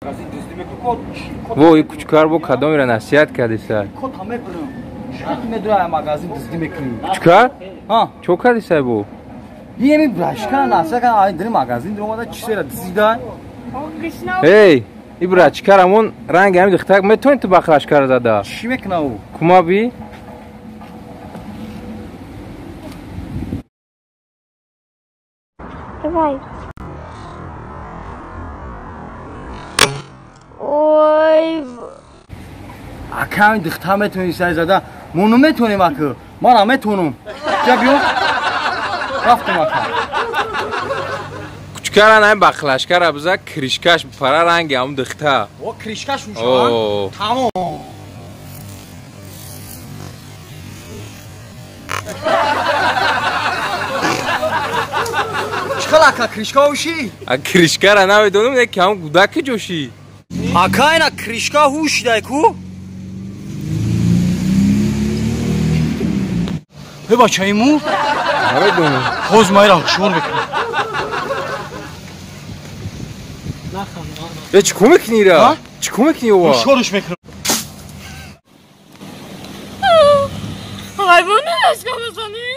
Во и кучкар бо кадомира насиҳат кардиса? Кота мебурам. Шуд медура магазин дуздӣ мекунӣ. Кучкар? Ҳа. Чо кардиса бо? Еми брашка насиҳат кардам, ай дри магазин дуромада чизера дуздида. Эй, и брачкар амон ранги ҳами духтак метавонӣ ту бақлашкар зада? Чӣ мекуна ӯ? Кума би? Давай. Ой. Ака ин духтар метавонӣ сай зада? Мо наметавонем ака. Ман наметавонам. Ҷа биё. Рафтам ака. Кучкара най бақлашкара биза кришкаш пара ранги ҳам духта. О, кришкаш мешавад? Тамом. Чӣ хел ака кришка ҳушӣ? А кришкара намедонам, не ки ҳам гудаки ҷошӣ. Ака ина кришка ҳушидай ку? Э бачаи му? Намедонам. Ҳоз майра ҳушёр мекунам. Э чӣ кор мекунӣ ира? Чӣ кор мекунӣ ова? Ҳушёрш мекунам. Ҳайвони лашка мезанӣ?